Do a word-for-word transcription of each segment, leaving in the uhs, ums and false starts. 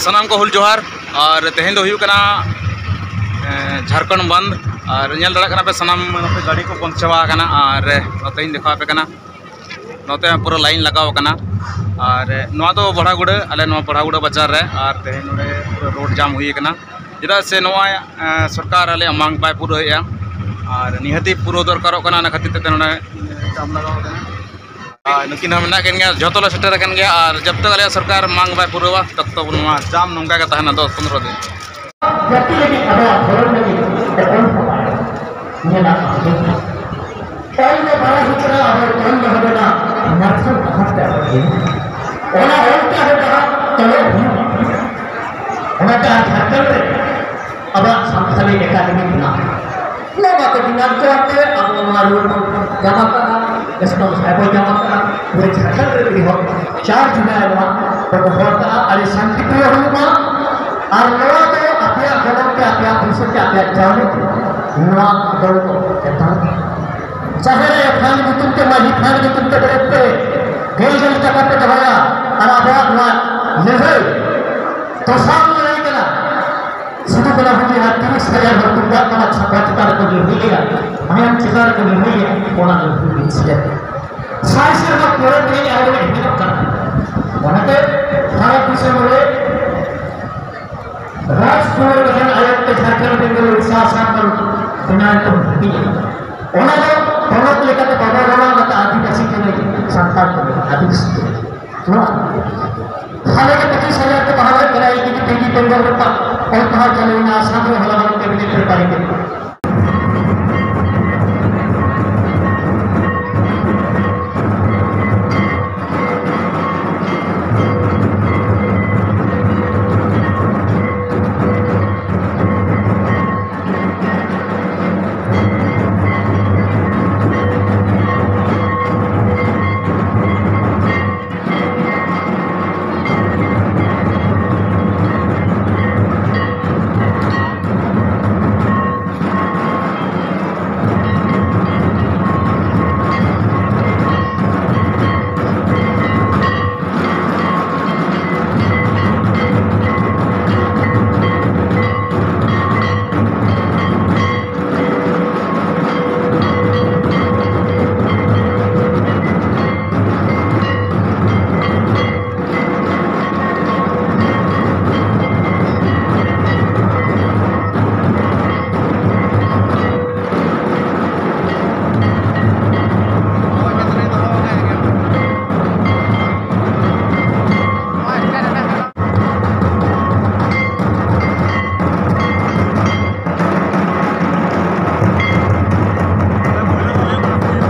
ᱥᱟᱱᱟᱢ ᱠᱚ ᱦᱩᱞ ᱡᱚᱦᱟᱨ᱾ ᱟᱨ ᱛᱮᱦᱮᱧ ᱫᱚ ᱦᱩᱭᱩᱜ ᱠᱟᱱᱟ, ᱮ, ᱡᱷᱟᱲᱠᱷᱚᱸᱰ ᱵᱚᱱᱫᱷ᱾ ᱟᱨ ᱧᱮᱞ ᱫᱟᱲᱮᱭᱟᱜ ᱠᱟᱱᱟ ᱯᱮ, ᱥᱟᱱᱟᱢ ᱱᱚᱛᱮ ᱜᱟᱹᱰᱤ ᱠᱚ ᱵᱚᱱᱫ ᱪᱟᱵᱟ ᱟᱠᱟᱱᱟ᱾ ᱟᱨ ᱱᱚᱛᱮᱧ ᱫᱮᱠᱷᱟᱣ ᱟᱯᱮ ᱠᱟᱱᱟ, ᱱᱚᱛᱮ ᱯᱩᱨᱟᱹ ᱞᱟᱭᱤᱱ ᱞᱟᱜᱟᱣ ᱟᱠᱟᱱᱟ᱾ ᱟᱨ ᱱᱚᱣᱟ ᱫᱚ ᱵᱚᱲᱦᱟᱜᱩᱲᱟᱹ, ᱟᱞᱮ ᱱᱚᱣᱟ ᱵᱚᱲᱦᱟᱜᱩᱲᱟᱹ ᱵᱟᱡᱟᱨ ᱨᱮ᱾ ᱟᱨ ᱛᱮᱦᱮᱧ ᱱᱚᱰᱮ ᱯᱩᱨᱟᱹ ᱨᱳᱰ ᱡᱟᱢ ᱦᱩᱭ ᱟᱠᱟᱱᱟ, ᱪᱮᱫᱟᱜ ᱥᱮ ᱱᱚᱣᱟ, ᱮ, ᱥᱚᱨᱠᱟᱨ ᱟᱞᱮᱭᱟᱜ ᱢᱟᱝ ᱵᱟᱭ ᱯᱩᱨᱟᱹᱣᱮᱫᱼᱟ᱾ ᱟᱨ ᱱᱤᱦᱟᱹᱛᱤ ᱯᱩᱨᱟᱹᱣ ᱫᱚᱨᱠᱟᱨᱚᱜ ᱠᱟᱱᱟ, ᱚᱱᱟ ᱠᱷᱟᱹᱛᱤᱨ ᱛᱮ ᱱᱚᱰᱮ ᱡᱟᱢ ᱞᱟᱜᱟᱣ ᱟᱠᱟᱱᱟ᱾ ᱟᱨ ᱱᱩᱠᱤᱱ ᱦᱚᱸ ᱢᱮᱱᱟᱜ ᱠᱤᱱ ᱜᱮᱭᱟ, ᱡᱚᱛᱚ ᱞᱮ ᱥᱮᱴᱮᱨ ᱟᱠᱟᱱ ᱜᱮᱭᱟ᱾ ᱟᱨ ᱡᱟᱵ ᱛᱚᱠ ᱟᱞᱮᱭᱟᱜ ᱥᱚᱨᱠᱟᱨ ᱢᱟᱝ ᱵᱟᱭ ᱯᱩᱨᱟᱹᱣᱟ, ᱛᱚᱵ ᱛᱚᱠ ᱱᱚᱣᱟ ᱡᱟᱢ ᱱᱚᱝᱠᱟ ᱜᱮ ᱛᱟᱦᱮᱱᱟ ᱫᱚᱥ ᱯᱚᱱᱨᱚ ᱫᱤᱱ᱾ ᱡᱟᱹᱛᱤ ᱞᱟᱹᱜᱤᱫ, ᱟᱵᱚᱣᱟᱜ ᱫᱷᱚᱨᱚᱢ ᱞᱟᱹᱜᱤᱫ ᱚᱞ ᱯᱟᱲᱦᱟᱣ ᱢᱮᱱᱟᱜᱼᱟ᱾ ᱚᱞ ᱫᱚ ᱵᱟᱲᱟᱭ ᱦᱚᱪᱚ, ᱟᱵᱚ ᱚᱞ ᱫᱚ ᱦᱩᱭᱩᱜ ᱠᱟᱱᱟ ᱢᱟᱨᱥᱟᱞ ᱰᱟᱦᱟᱨ ᱛᱮ ᱟᱵᱚ ᱤᱫᱤ᱾ ᱚᱱᱟ ᱚᱞ ᱛᱮ ᱟᱵᱚ ᱰᱟᱦᱟᱨ ᱛᱚᱞᱚᱜ ᱦᱩᱭᱩᱜᱼᱟ᱾ ᱚᱱᱟᱛᱮ ᱟᱨ ᱡᱷᱟᱲᱠᱷᱚᱸᱰ ᱨᱮ ᱟᱵᱚᱣᱟᱜ ᱥᱟᱱᱛᱟᱲᱤ ᱮᱠᱟᱰᱮᱢᱤ ᱢᱮᱱᱟᱜᱼᱟ᱾ ᱱᱚᱣᱟ ᱠᱚ ᱵᱮᱱᱟᱣ ᱠᱚ ᱟᱛᱮ ᱟᱵᱚ ᱱᱚᱣᱟ ᱨᱩᱣᱟᱹᱲ ᱵᱚᱱ ᱧᱟᱢ ᱟᱠᱟᱫᱟ, ᱮᱥᱴᱚᱞ ᱥᱟᱦᱮᱵ ᱵᱚᱱ ᱧᱟᱢ ᱟᱠᱟᱫᱟ᱾ ᱯᱩᱨᱟᱹ ᱡᱷᱟᱲᱠᱷᱚᱸᱰ ᱨᱮ ᱢᱤᱫ ᱦᱚᱲ ᱪᱟᱨ ᱡᱩᱞᱟᱭ ᱱᱚᱣᱟ ᱵᱚᱱ ᱫᱚᱦᱚ ᱟᱠᱟᱫᱟ᱾ ᱟᱹᱰᱤ ᱥᱟᱱᱛᱤ ᱯᱨᱤᱭᱚ ᱦᱩᱭᱩᱜ ᱢᱟ᱾ ᱟᱨ ᱱᱚᱣᱟ ᱫᱚ ᱟᱯᱮᱭᱟᱜ ᱜᱚᱱᱚᱝ ᱛᱮ, ᱟᱯᱮᱭᱟᱜ ᱯᱩᱭᱥᱟᱹ ᱛᱮ, ᱟᱯᱮᱭᱟᱜ ᱪᱟᱣᱞᱮ ᱛᱮ ᱱᱚᱣᱟ ᱫᱚᱞ ᱠᱚ ᱮᱛᱚᱦᱚᱵ ᱠᱮᱫᱟ᱾ ᱡᱟᱦᱟᱸ ᱨᱮ ᱯᱷᱟᱱᱰ ᱧᱩᱛᱩᱢ ᱛᱮ, ᱢᱟᱹᱡᱷᱤ ᱯᱷᱟᱱᱰ ᱧᱩᱛᱩᱢ ᱛᱮ ᱵᱮᱨᱮᱫ ᱯᱮ, ᱜᱟᱹᱭ ᱜᱟᱹᱭ ᱴᱟᱠᱟ ᱯᱮ ᱫᱚᱦᱚᱭᱟ᱾ ᱟᱨ ᱟᱵᱚᱣᱟᱜ ᱱᱚᱣᱟ ᱞᱟᱹᱲᱦᱟᱹᱭ ᱫᱚᱥᱟᱨ ᱞᱟᱹᱲᱦᱟᱹᱭ ᱠᱟᱱᱟ᱾ ᱥᱤᱫᱩ ᱠᱟᱹᱱᱦᱩ ᱦᱩᱞ ᱨᱮ ᱛᱤᱨᱤᱥ ᱦᱟᱡᱟᱨ ᱦᱚᱲ ᱛᱩᱢᱫᱟᱜ ᱴᱟᱢᱟᱠ ᱥᱟᱯᱲᱟᱣ ᱪᱮᱛᱟᱱ ᱨᱮᱠᱚ ᱞᱟᱹᱲᱦᱟᱹᱭ ᱞᱮᱫᱟ, ᱢᱟᱭᱟᱢ ᱪᱮᱛᱟᱱ ᱨᱮᱠᱚ ᱞᱟᱹᱲᱦᱟᱹᱭ ᱞᱮᱫᱟ, ᱚᱱᱟ ᱞᱟᱹᱲᱦᱟᱹᱭ ᱢᱤᱫ ᱥᱮᱫ᱾ ᱥᱟᱭ ᱥᱮᱨᱢᱟ ᱯᱚᱨᱮ ᱛᱮᱜᱮ ᱟᱵᱚ ᱵᱚᱱ ᱮᱛᱚᱦᱚᱵ ᱠᱟᱱᱟ᱾ ᱚᱱᱟᱛᱮ ᱵᱷᱟᱨᱚᱛ ᱫᱤᱥᱚᱢ ᱨᱮ ᱨᱟᱡᱽ ᱠᱩᱢᱟᱨ ᱞᱮᱠᱟᱱ ᱟᱭᱟᱜ ᱛᱮ ᱡᱷᱟᱲᱠᱷᱚᱸᱰ, ᱵᱮᱝᱜᱚᱞ, ᱩᱲᱤᱥᱥᱟ, ᱟᱥᱟᱢ ᱠᱷᱚᱱ ᱵᱮᱱᱟᱣ ᱠᱚ ᱦᱟᱹᱴᱤᱧ ᱟᱠᱟᱱᱟ᱾ ᱚᱱᱟ ᱫᱚ ᱯᱚᱱᱚᱛ ᱞᱮᱠᱟᱛᱮ ᱵᱟᱵᱚ ᱨᱚᱲᱟ, ᱚᱱᱟᱛᱮ ᱟᱹᱫᱤᱵᱟᱹᱥᱤ ᱠᱟᱱᱟᱭ, ᱥᱟᱱᱛᱟᱲ ᱠᱟᱱᱟᱭ, ᱟᱹᱫᱤᱵᱟᱹᱥᱤ ᱠᱟᱱᱟᱭ᱾ ᱱᱚᱣᱟ ᱦᱟᱞᱮ ᱜᱮ ᱯᱚᱸᱪᱤᱥ ᱦᱟᱡᱟᱨ ᱠᱚ ᱵᱟᱦᱟᱞᱮᱫ ᱠᱟᱱᱟ, ᱤᱧ ᱡᱩᱫᱤ ᱛᱮᱜᱮ ᱵᱮᱝᱜᱚᱞ ᱨᱮ ᱯᱟ-, ᱚᱞ ᱯᱟᱲᱦᱟᱣ ᱪᱟᱹᱞᱩᱭᱮᱱᱟ, ᱟᱥᱟᱢ ᱨᱮ ᱦᱚᱞᱟ ᱢᱟᱫᱷᱮᱨ ᱠᱮᱵᱤᱱᱮᱴ ᱨᱮ ᱯᱟᱨᱤᱛ ᱮᱱᱟ᱾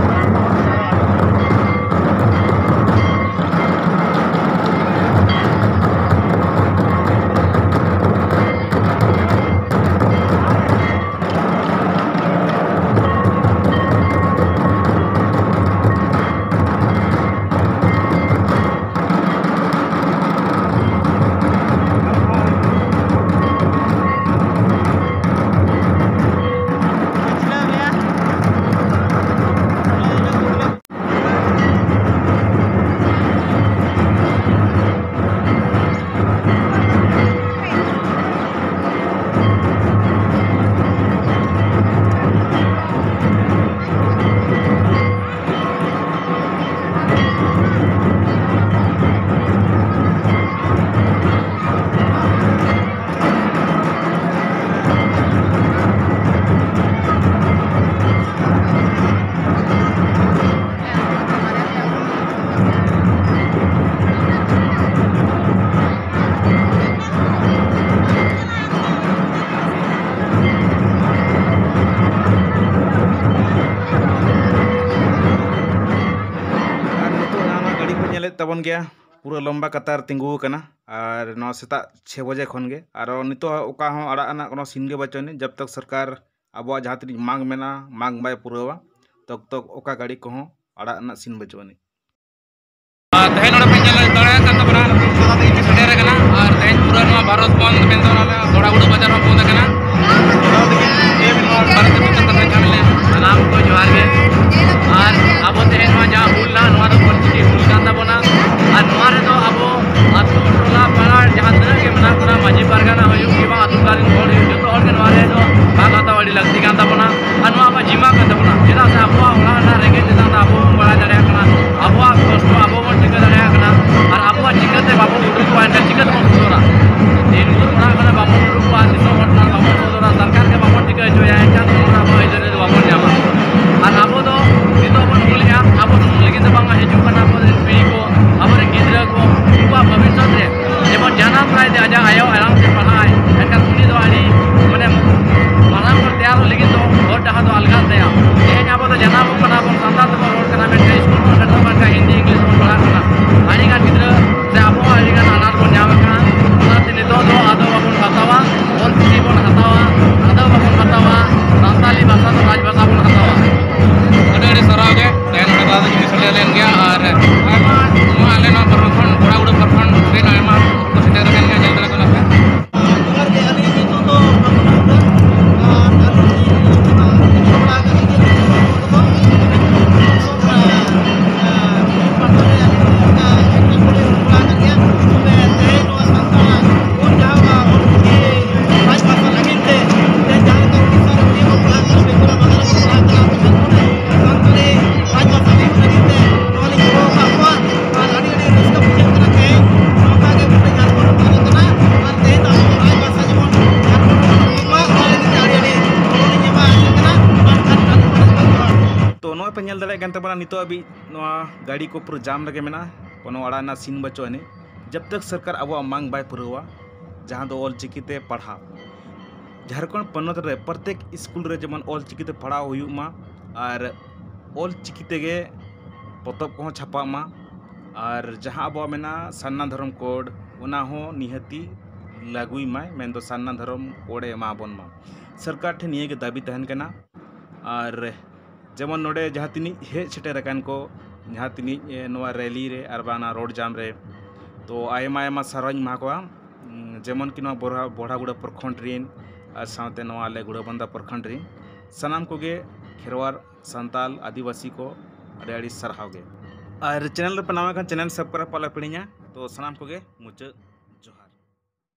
ᱠᱷᱚᱱ ᱜᱮ ᱯᱩᱨᱟᱹ ᱞᱚᱢᱵᱟ ᱠᱟᱛᱟᱨ ᱛᱤᱸᱜᱩ ᱟᱠᱟᱱᱟ᱾ ᱟᱨ ᱱᱚᱣᱟ ᱥᱮᱛᱟᱜ ᱪᱷᱚᱭ ᱵᱟᱡᱮ ᱠᱷᱚᱱ ᱜᱮ, ᱟᱨᱚ ᱱᱤᱛᱚᱜ ᱚᱠᱟ ᱦᱚᱸ ᱟᱲᱟᱜ ᱨᱮᱱᱟᱜ ᱠᱳᱱᱳ ᱥᱤᱱ ᱜᱮ ᱵᱟᱹᱪᱩᱜ ᱟᱹᱱᱤᱡ, ᱡᱟᱵ ᱛᱟᱠ ᱥᱚᱨᱠᱟᱨ ᱟᱵᱚᱣᱟᱜ ᱡᱟᱦᱟᱸ ᱛᱤᱱᱟᱹᱜ ᱢᱟᱜᱽ ᱢᱮᱱᱟᱜᱼᱟ, ᱢᱟᱜᱽ ᱵᱟᱭ ᱯᱩᱨᱟᱹᱣᱟ, ᱛᱚᱠ ᱛᱚᱠ ᱚᱠᱟ ᱜᱟᱹᱰᱤ ᱠᱚᱦᱚᱸ ᱟᱲᱟᱜ ᱨᱮᱱᱟᱜ ᱥᱤᱱ ᱵᱟᱹᱪᱩᱜ ᱟᱹᱱᱤᱡ᱾ ᱟᱨ ᱛᱮᱦᱮᱧ ᱱᱚᱰᱮ ᱯᱮ ᱧᱮᱞ ᱫᱟᱲᱮᱭᱟᱜ ᱠᱟᱱ ᱛᱟᱵᱚᱱᱟ, ᱥᱮᱴᱮᱨ ᱟᱠᱟᱱᱟ᱾ ᱟᱨ ᱛᱮᱦᱮᱧ ᱯᱩᱨᱟᱹ ᱱᱚᱣᱟ ᱵᱷᱟᱨᱚᱛ ᱵᱚᱱᱫᱷ ᱢᱮᱱᱛᱮ ᱚᱱᱟ ᱫᱚᱲᱟᱜᱩᱰᱩ ᱵᱟᱡᱟᱨ ᱦᱚᱸ ᱵᱚᱱᱫᱷ ᱟᱠᱟᱱᱟ᱾ ᱵᱷᱟᱨᱚᱛ ᱫᱤᱥᱚᱢ ᱠᱟᱛᱷᱟ ᱠᱟᱱ ᱞᱮ᱾ ᱥᱟᱱᱟᱢ ᱠᱚ ᱡᱚᱦᱟᱨ ᱜᱮ᱾ ᱟᱨ ᱟᱵᱚ ᱛᱮᱦᱮᱧ ᱱᱚᱣᱟ ᱡᱟᱦᱟᱸ ᱦᱩᱞ ᱱᱟᱦᱟᱜ, ᱱᱚᱣᱟ ᱫᱚ ᱚᱞᱪᱤᱠᱤ ᱦᱩᱞ ᱠᱟᱱ ᱛᱟᱵᱚᱱᱟ᱾ ᱟᱨ ᱱᱚᱣᱟ ᱨᱮᱫᱚ ᱟᱵᱚ ᱟᱹᱛᱩ, ᱴᱚᱞᱟ, ᱯᱟᱲᱟ, ᱡᱟᱦᱟᱸ ᱛᱤᱱᱟᱹᱜ ᱜᱮ ᱢᱮᱱᱟᱜ ᱵᱚᱱᱟ, ᱢᱟᱹᱡᱷᱤ ᱯᱟᱨᱜᱟᱱᱟ ᱦᱩᱭᱩᱜ ᱠᱤ ᱵᱟᱝ, ᱟᱹᱛᱩ ᱴᱚᱞᱟ ᱨᱮᱱ ᱦᱚᱲ ᱦᱩᱭᱩᱜ, ᱡᱚᱛᱚ ᱦᱚᱲ ᱜᱮ ᱱᱚᱣᱟ ᱨᱮᱫᱚ ᱵᱷᱟᱜᱽ ᱦᱟᱛᱟᱣ ᱟᱹᱰᱤ ᱞᱟᱹᱠᱛᱤ ᱠᱟᱱ ᱛᱟᱵᱚᱱᱟ᱾ ᱟᱨ ᱱᱚᱣᱟ ᱟᱵᱚᱣᱟᱜ ᱡᱤᱢᱟ ᱠᱟᱱ ᱛᱟᱵᱚᱱᱟ, ᱪᱮᱫᱟᱜ ᱥᱮ ᱟᱵᱚᱣᱟᱜ ᱚᱲᱟᱜ ᱨᱮᱱᱟᱜ ᱨᱮᱸᱜᱮᱡ ᱛᱮᱛᱟᱝ ᱫᱚ ᱟᱵᱚ ᱵᱚᱱ ᱵᱟᱲᱟᱭ ᱫᱟᱲᱮᱭᱟᱜ ᱠᱟᱱᱟ, ᱟᱵᱚᱣᱟᱜ ᱠᱚᱥᱴᱚ ᱟᱵᱚ ᱵᱚᱱ ᱴᱷᱤᱠᱟᱹ ᱫᱟᱲᱮᱭᱟᱜ ᱠᱟᱱᱟ᱾ ᱟᱨ ᱟᱵᱚᱣᱟᱜ ᱪᱤᱠᱟᱹᱛᱮ ᱵᱟᱵᱚᱱ ᱩᱰᱩᱠᱚᱜᱼᱟ, ᱮᱱᱠᱷᱟᱱ ᱪᱤᱠᱟᱹ ᱛᱮᱵᱚᱱ ᱥᱩᱫᱷᱟᱹᱨᱟ? ᱱᱤᱛᱚᱜ ᱚᱲᱟᱜ ᱠᱷᱚᱱᱟᱜ ᱵᱟᱵᱚᱱ ᱩᱰᱩᱠᱚᱜᱼᱟ, ᱫᱤᱥᱚᱢ ᱦᱚᱲ ᱴᱷᱮᱱ ᱵᱟᱵᱚᱱ ᱥᱚᱫᱚᱨᱟ, ᱥᱚᱨᱠᱟᱨ ᱜᱮ ᱵᱟᱵᱚᱱ ᱴᱷᱤᱠᱟᱹ ᱦᱚᱪᱚᱭᱟ, ᱮᱱᱠᱷᱟᱱ ᱫᱚ ᱱᱚᱣᱟ ᱟᱵᱚᱣᱟᱜ ᱟᱹᱭᱫᱟᱹᱨᱤ ᱫᱚ ᱵᱟᱵᱚᱱ ᱧᱟᱢᱟ᱾ ᱟᱨ ᱟᱵᱚ ᱫᱚ ᱱᱤᱛᱚᱜ ᱵᱚᱱ ᱵᱷᱩᱞᱮᱜᱼᱟ, ᱟᱵᱚ ᱥᱩᱢᱩᱝ ᱞᱟᱹᱜᱤᱫ ᱫᱚ ᱵᱟᱝᱟ, ᱦᱤᱡᱩᱜ ᱠᱟᱱᱟ ᱠᱚ ᱯᱤᱲᱦᱤ ᱠᱚ, ᱟᱵᱚᱨᱮᱱ ᱜᱤᱫᱽᱨᱟᱹ ᱠᱚ, ᱩᱱᱠᱩᱣᱟᱜ ᱵᱷᱚᱵᱤᱥᱥᱚᱛ ᱨᱮ ᱡᱮᱢᱚᱱ ᱡᱟᱱᱟᱢ ᱞᱟᱭ ᱛᱮ ᱟᱡᱟᱜ ᱟᱭᱳ ᱟᱲᱟᱝ ᱛᱮ ᱯᱟᱲᱦᱟᱜ ᱟᱭ, ᱮᱱᱠᱷᱟᱱ ᱩᱱᱤ ᱫᱚ ᱟᱹᱰᱤ, ᱢᱟᱱᱮ, ᱢᱟᱨᱟᱝ ᱦᱚᱲ ᱛᱮᱭᱟᱨᱚᱜ ᱞᱟᱹᱜᱤᱫ ᱫᱚ ᱦᱚᱨ ᱰᱟᱦᱟᱨ ᱫᱚ ᱟᱞᱜᱟᱜ ᱛᱟᱭᱟ᱾ ᱛᱮᱦᱮᱧ ᱟᱵᱚ ᱫᱚ ᱡᱟᱱᱟᱢᱚᱜ ᱠᱟᱱᱟ ᱵᱚᱱ, ᱥᱟᱱᱛᱟᱲ ᱛᱮᱵᱚᱱ ᱨᱚᱲ ᱠᱟᱱᱟ, ᱢᱮᱱᱠᱷᱟᱱ ᱥᱠᱩᱞ ᱵᱚᱱ ᱥᱮᱴᱮᱨᱚᱜ ᱠᱟᱱ ᱠᱷᱟᱱ ᱦᱤᱱᱫᱤ, ᱤᱝᱞᱤᱥ ᱵᱚᱱ ᱯᱟᱲᱦᱟᱜ ᱠᱟᱱᱟ᱾ ᱟᱹᱰᱤᱜᱟᱱ ᱜᱤᱫᱽᱨᱟᱹ ᱥᱮ ᱟᱵᱚ ᱦᱚᱸ ᱟᱹᱰᱤᱜᱟᱱ ᱟᱱᱟᱴ ᱵᱚᱱ ᱧᱟᱢ ᱟᱠᱟᱫᱼᱟ᱾ ᱚᱱᱟᱛᱮ ᱱᱤᱛᱚᱜ ᱫᱚ ᱟᱫᱚ ᱵᱟᱵᱚᱱ ᱵᱟᱛᱟᱣᱟ, ᱚᱞ ᱪᱤᱠᱤ ᱵᱚᱱ ᱦᱟᱛᱟᱣᱟ, ᱟᱫᱚ ᱵᱟᱵᱚᱱ ᱵᱟᱛᱟᱣᱟ, ᱥᱟᱱᱛᱟᱞᱤ ᱵᱷᱟᱥᱟ ᱫᱚ ᱨᱟᱡᱽ ᱵᱷᱟᱥᱟ ᱵᱚᱱ ᱦᱟᱛᱟᱣᱟ᱾ ᱟᱹᱰᱤ ᱟᱹᱰᱤ ᱥᱟᱨᱦᱟᱣ ᱜᱮ, ᱛᱮᱦᱮᱧ ᱱᱚᱰᱮ ᱫᱟᱫᱟ ᱛᱟᱹᱠᱤᱱ ᱥᱮᱴᱮᱨ ᱞᱮᱱ ᱜᱮᱭᱟ, ᱟᱨ ᱟᱭᱢᱟ ᱱᱚᱣᱟ ᱟᱞᱮ ᱱᱚᱣᱟ ᱯᱨᱚᱠᱷᱚᱸᱰ, ᱜᱚᱲᱟᱜᱩᱲᱟᱹ ᱯᱨᱚᱠᱷᱚᱸᱰ ᱨᱮᱱ ᱟᱭᱢᱟ ᱦᱚᱲ ᱠᱚ ᱥᱮᱴᱮᱨ ᱟᱠᱟᱱ ᱜᱮᱭᱟ, ᱧᱮᱞ ᱫᱟᱲᱮᱭᱟᱜ ᱠᱟᱱᱟ ᱯᱮ᱾ ᱡᱚᱦᱟᱨ ᱜᱮ, ᱟᱹᱞᱤᱧ ᱧᱩᱛᱩᱢ ᱫᱚ ᱨᱟᱢᱩ ᱦᱟᱸᱥᱫᱟ᱾ ᱟᱨ ᱟᱹᱞᱤᱧ ᱞᱤᱧ ᱦᱤᱡᱩᱜ ᱠᱟᱱᱟ, ᱦᱮᱡ ᱵᱟᱲᱟ ᱟᱠᱟᱱ ᱜᱮᱭᱟ ᱠᱤᱪᱷᱩ ᱠᱤᱪᱷᱩ ᱦᱚᱲ ᱠᱚᱫᱚ᱾ ᱟᱨ, ᱟᱨ, ᱯᱟᱦᱴᱟ ᱨᱮ ᱟᱹᱞᱤᱧ ᱞᱤᱧ ᱚᱱᱠᱟ ᱮᱴᱠᱮᱴᱚᱬᱮ ᱦᱩᱭ ᱵᱟᱲᱟ ᱟᱠᱟᱱ ᱜᱮᱭᱟ᱾ ᱛᱚᱵᱮ ᱛᱮᱦᱮᱧ ᱱᱚᱣᱟ ᱥᱟᱱᱛᱟᱲᱟᱜ ᱦᱩᱞ ᱡᱟᱦᱟᱸ ᱚᱞ ᱪᱤᱠᱤ ᱨᱟᱡᱽ ᱵᱷᱟᱥᱟ ᱞᱟᱹᱜᱤᱫ ᱛᱮ, ᱛᱮᱦᱮᱧ ᱡᱟᱦᱟᱸ ᱞᱮᱠᱟ ᱩᱲᱤᱥᱥᱟ ᱨᱮ ᱩᱱᱤ ᱦᱚᱸ ᱯᱟᱲᱦᱟᱜ ᱠᱟᱱᱟ, ᱵᱮᱝᱜᱚᱞ ᱨᱮ ᱵᱟᱝᱞᱟ ᱨᱮᱠᱚ ᱯᱟᱲᱦᱟᱜ ᱠᱟᱱᱟ, ᱟᱵᱚ ᱡᱷᱟᱲᱠᱷᱚᱸᱰ ᱨᱮ ᱥᱟᱱᱛᱟᱲᱤ ᱨᱟᱡᱽ ᱵᱷᱟᱥᱟ ᱦᱩᱭᱩᱜ ᱞᱟᱹᱜᱤᱫ ᱛᱮ ᱱᱚᱣᱟ ᱞᱤᱧ ᱜᱚᱲᱚ ᱟᱠᱟᱫ ᱠᱚᱣᱟ᱾ ᱟᱨ ᱟᱹᱰᱤ ᱟᱹᱰᱤ ᱨᱟᱹᱥᱠᱟᱹ ᱵᱩᱡᱷᱟᱹᱜ ᱠᱟᱱᱟ ᱛᱮᱦᱮᱧ ᱱᱚᱝᱠᱟ ᱜᱮ ᱯᱩᱨᱟᱹ ᱡᱷᱟᱲᱠᱷᱚᱸᱰ ᱨᱮ ᱯᱟᱨᱚᱢ ᱠᱟᱱᱟ᱾ ᱟᱨ ᱛᱮᱦᱮᱧ ᱫᱚ ᱟᱵᱚ ᱨᱟᱡᱽ ᱵᱷᱟᱥᱟ ᱡᱮᱢᱚᱱ ᱡᱷᱟᱲᱠᱷᱚᱸᱰ ᱨᱮ ᱦᱩᱭᱩᱜ ᱢᱟ, ᱚᱱᱟ ᱞᱟᱹᱜᱤᱫ ᱛᱮ ᱟᱹᱰᱤ ᱟᱹᱰᱤ ᱜᱚᱲᱚ ᱞᱤᱧ ᱮᱢᱟ ᱟᱹᱞᱤᱧ ᱠᱟᱱᱟ᱾ ᱟᱨ ᱠᱷᱟᱱ ᱟᱹᱰᱤ ᱟᱹᱰᱤ ᱡᱚᱦᱟᱨ᱾ ᱛᱚ, ᱱᱚᱜᱼᱚᱭ ᱯᱮ ᱧᱮᱞ ᱫᱟᱲᱮᱭᱟᱜ ᱠᱟᱱ ᱛᱟᱵᱚᱱᱟ, ᱱᱤᱛᱚᱜ ᱦᱟᱹᱵᱤᱡ ᱱᱚᱣᱟ ᱜᱟᱹᱰᱤ ᱠᱚ ᱯᱩᱨᱟᱹ ᱡᱟᱢ ᱨᱮᱜᱮ ᱢᱮᱱᱟᱜᱼᱟ, ᱠᱳᱱᱳ ᱟᱲᱟᱜ ᱨᱮᱱᱟᱜ ᱥᱤᱱ ᱵᱟᱹᱪᱩᱜ ᱟᱹᱱᱤᱡ, ᱡᱟᱵ ᱛᱟᱠ ᱥᱚᱨᱠᱟᱨ ᱟᱵᱚᱣᱟᱜ ᱢᱟᱝ ᱵᱟᱭ ᱯᱩᱨᱟᱹᱣᱟ, ᱡᱟᱦᱟᱸ ᱫᱚ ᱚᱞ ᱪᱤᱠᱤ ᱛᱮ ᱯᱟᱲᱦᱟᱣ᱾ ᱡᱷᱟᱲᱠᱷᱚᱸᱰ ᱯᱚᱱᱚᱛ ᱨᱮ ᱯᱨᱚᱛᱮᱠ ᱥᱠᱩᱞ ᱨᱮ ᱡᱮᱢᱚᱱ ᱚᱞ ᱪᱤᱠᱤ ᱛᱮ ᱯᱟᱲᱦᱟᱣ ᱦᱩᱭᱩᱜ ᱢᱟ, ᱟᱨ ᱚᱞ ᱪᱤᱠᱤ ᱛᱮᱜᱮ ᱯᱚᱛᱚᱵ ᱠᱚᱦᱚᱸ ᱪᱷᱟᱯᱟᱜ ᱢᱟ, ᱟᱨ ᱡᱟᱦᱟᱸ ᱟᱵᱚᱣᱟᱜ ᱢᱮᱱᱟᱜᱼᱟ ᱥᱟᱨᱱᱟ ᱫᱷᱚᱨᱚᱢ ᱠᱳᱰ, ᱚᱱᱟ ᱦᱚᱸ ᱱᱤᱦᱟᱹᱛᱤ ᱞᱟᱹᱜᱩᱭ ᱢᱟᱭ, ᱢᱮᱱᱫᱚ ᱥᱟᱨᱱᱟ ᱫᱷᱚᱨᱚᱢ ᱠᱳᱰ ᱮ ᱮᱢᱟ ᱵᱚᱱ ᱢᱟ᱾ ᱥᱚᱨᱠᱟᱨ ᱴᱷᱮᱱ ᱱᱤᱭᱟᱹ ᱜᱮ ᱫᱟᱹᱵᱤ ᱛᱟᱦᱮᱱ ᱠᱟᱱᱟ᱾ ᱟᱨ ᱡᱮᱢᱚᱱ ᱱᱚᱰᱮ ᱡᱟᱦᱟᱸ ᱛᱤᱱᱟᱹᱜ ᱦᱮᱡ ᱥᱮᱴᱮᱨ ᱟᱠᱟᱱ ᱠᱚ, ᱡᱟᱦᱟᱸ ᱛᱤᱱᱟᱹᱜ, ᱮ, ᱱᱚᱣᱟ ᱨᱮᱞᱤ ᱨᱮ ᱟᱨ ᱵᱟᱝ ᱚᱱᱟ ᱨᱳᱰ ᱡᱟᱢ ᱨᱮ, ᱛᱚ ᱟᱭᱢᱟ ᱟᱭᱢᱟ ᱥᱟᱨᱦᱟᱣᱤᱧ ᱮᱢᱟ ᱠᱚᱣᱟ᱾ ᱩᱸ, ᱡᱮᱢᱚᱱ ᱠᱤ ᱱᱚᱣᱟ ᱵᱚᱲᱦᱟ-, ᱵᱚᱲᱦᱟᱜᱩᱲᱟᱹ ᱯᱨᱚᱠᱷᱚᱸᱰ ᱨᱤᱱ ᱟᱨ ᱥᱟᱶᱛᱮ ᱱᱚᱣᱟ ᱟᱞᱮ ᱜᱩᱲᱟᱹᱵᱟᱱᱫᱟ ᱯᱨᱚᱠᱷᱚᱸᱰ ᱨᱤᱱ ᱥᱟᱱᱟᱢ ᱠᱚᱜᱮ ᱠᱷᱮᱨᱣᱟᱲ ᱥᱟᱱᱛᱟᱞ ᱟᱹᱫᱤᱵᱟᱹᱥᱤ ᱠᱚ ᱟᱹᱰᱤ ᱟᱹᱰᱤ ᱥᱟᱨᱦᱟᱣ ᱜᱮ᱾ ᱟᱨ ᱪᱮᱱᱮᱞ ᱨᱮᱯᱮ ᱱᱟᱣᱟ ᱠᱷᱟᱱ ᱪᱮᱱᱮᱞ ᱥᱟᱵᱥᱠᱨᱟᱭᱤᱵ ᱟᱞᱚ ᱯᱮ ᱦᱤᱲᱤᱧᱟ᱾ ᱛᱚ ᱥᱟᱱᱟᱢ ᱠᱚᱜᱮ ᱢᱩᱪᱟᱹᱫ